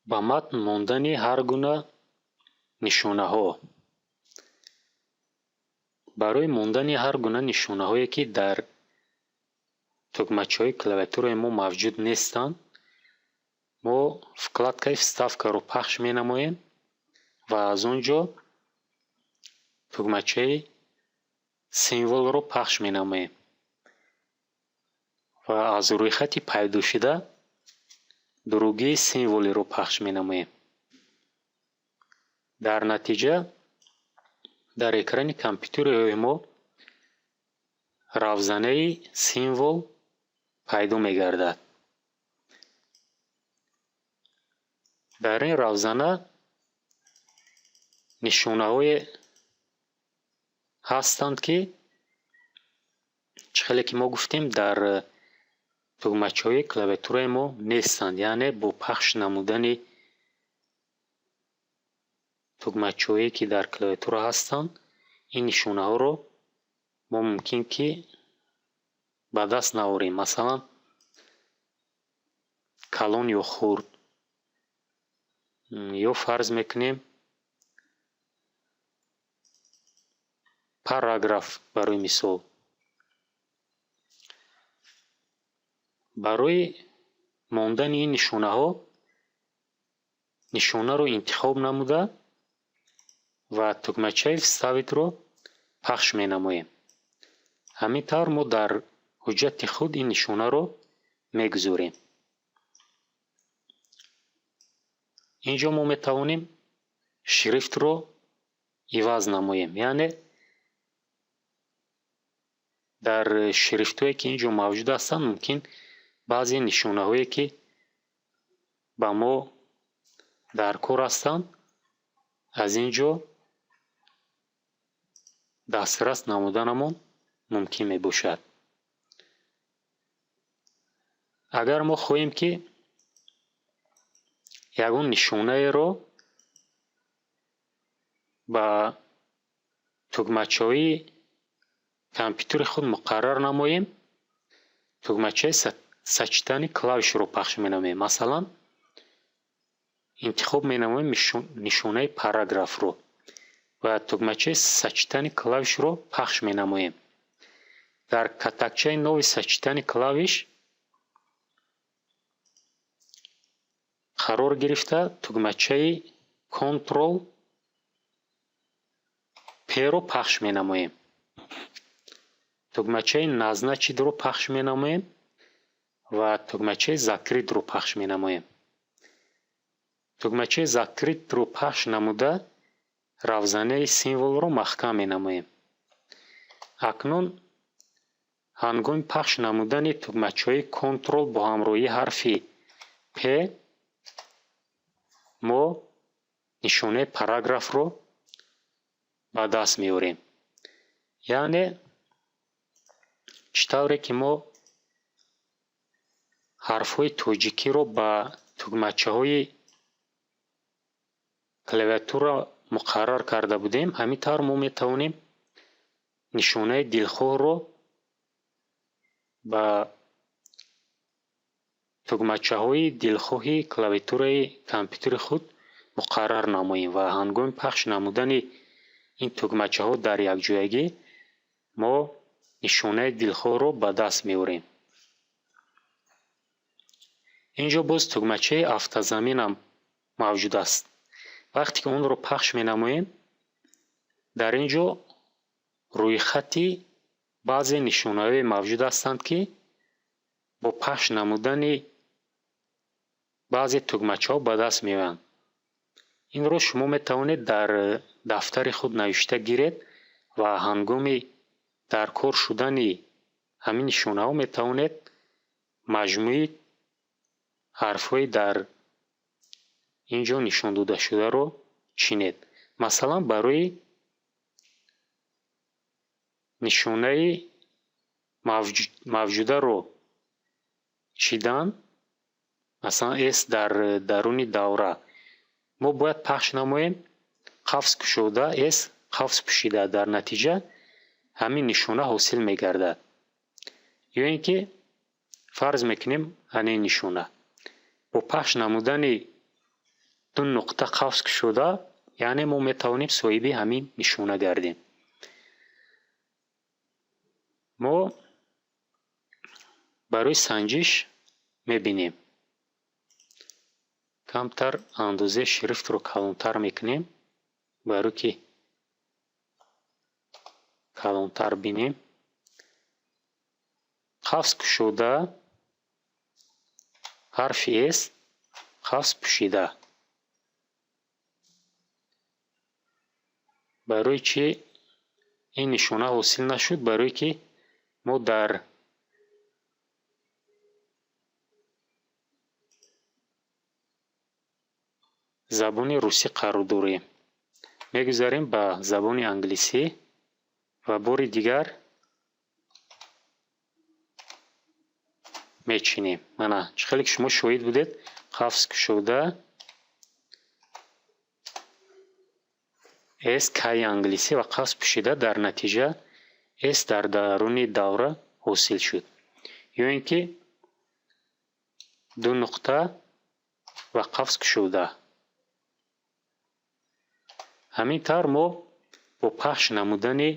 Ба матн мондани ҳар гуна нишонаҳо. Барои мондани ҳар гуна нишонаҳое, ки дар тугмачаҳои клавиатураи мо мавҷуд нестанд, мо вкладкаи «Вставкаро» пахш менамоем ва аз он ҷо тугмачаи «Символро» пахш менамоем ва аз рӯйхати пайдошуда «Другие символыро» пахш менамоем. Дар натиҷа дар экрани компютери мо равзанаи «Символ» пайдо мегардад. Дар ин равзана нишонаҳое ҳастанд, ки чӣ хеле ки мо гуфтем, дар тугмачаҳои клавиатураи мо нестанд, яъне бо пахш намудани тугмачаҳое, ки дар клавиатура ҳастанд, ин нишонаҳоро мо мумкин ки ба даст наорем. Масалан, калон ё хурд, ё фарз мекунем, параграф барои мисол. Барои мондани ин нишонаҳо нишонаро интихоб намуда ва тугмачаи «Вставитьро» пахш менамоем. Ҳамин тавр мо дар ҳуҷҷати худ ин нишонаро мегузорем. Ин ҷо мо метавонем шрифтро иваз намоем, яъне дар шрифтҳое, ки ин ҷо мавҷуд ҳастанд, мумкин баъзе нишонаҳое, ки ба мо дар кор ҳастанд, аз ин ҷо дастрас намуданамон мумкин мебошад. Агар мо хоҳем, ки ягон нишонаеро ба тугмачаҳои компютери худ муқаррар намоем, тугмачаи «Сочетание клавишро» пахш менамоем. Масалан, интихоб менамоем нишонаи параграфро ва тугмачаи «Сочетание клавишро» пахш менамоем. Дар катакчаи нови «Сочетание клавиш» қарор гирифта, тугмачаи Контрол Про пахш менамоем, тугмачаи «Назначитьро» пахш менамоем ва тугмачаи «Закрытьро» пахш менамоем. Тугмачаи «Закрытьро» пахш намуда, равзанаи символро маҳкам менамоем. Акнун ҳангоми пахш намудани тугмачаҳои Контрол бо ҳамроҳии ҳарфи П мо нишонаи параграфро ба даст меорем. Яъне чӣ тавре ки мо ҳарфҳои тоҷикиро ба тугмачаҳои клавиатура муқаррар карда будем, ҳамин тавр мо метавонем нишонаи дилхоҳро ба тугмачаҳои дилхоҳи клавиатураи компютери худ муқаррар намоем ва ҳангоми пахш намудани ин тугмачаҳо дар якҷоягӣ мо нишонаи дилхоҳро ба даст меорем. Ин ҷо боз тугмачаи «Автозаменам» мавҷуд аст. Вақте ки онро пахш менамоем, дар ин ҷо рӯйхати баъзе нишонаҳое мавҷуд ҳастанд, ки бо пахш намудани баъзе тугмачаҳо ба даст меоянд. Инро шумо метавонед дар дафтари худ навишта гиред ва ҳангоми дар кор шудани ҳамин нишонаҳо метавонед маҷмӯи ҳарфҳои дар ин ҷо нишон додашударо чинед. Масалан, барои нишонаи мавҷударо чидан, масалан, С дар даруни давра, мо бояд пахш намоем қавс кушода С қавс пӯшида. Дар натиҷа ҳамин нишона ҳосил мегардад. Ё ин ки фарз мекунем, ҳамин нишона бо пахш намудани Ду нуқта қавс кушода, яъне мо метавонем соҳиби ҳамин нишона гардем. Мо барои санҷиш мебинем. Камтар андозаи шрифтро калонтар мекунем, барои ки калонтар бинем. Қавс кушода, ҳарфи С, қавс пӯшида. Барои чӣ ин нишона ҳосил нашуд? Барое ки мо дар забони русӣ қарор дорем. Мегузарем ба забони англисӣ ва бори дигар мечинем. Мана, чӣ хеле ки шумо шоҳид будед, қавс кушода С К-и англисӣ ва қавс пӯшида, дар натиҷа С дар даруни давра ҳосил шуд. Ё ин ки ду нуқта ва қавс кушода. Ҳамин тавр мо бо пахш намудани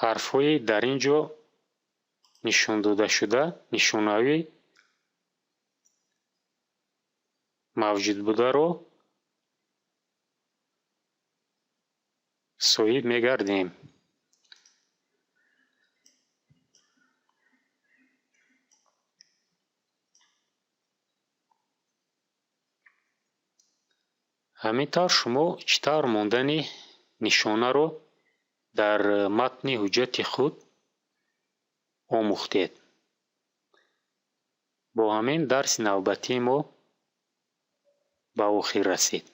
ҳарфҳои дар ин ҷо нишон додашуда нишонаҳои мавҷудбударо соҳиб мегардем. Ҳамин тавр шумо чӣ тавр мондани нишонаро дар матни ҳуҷҷати худ омӯхтед. Бо ҳамин дарси навбатии мо ба охир расид.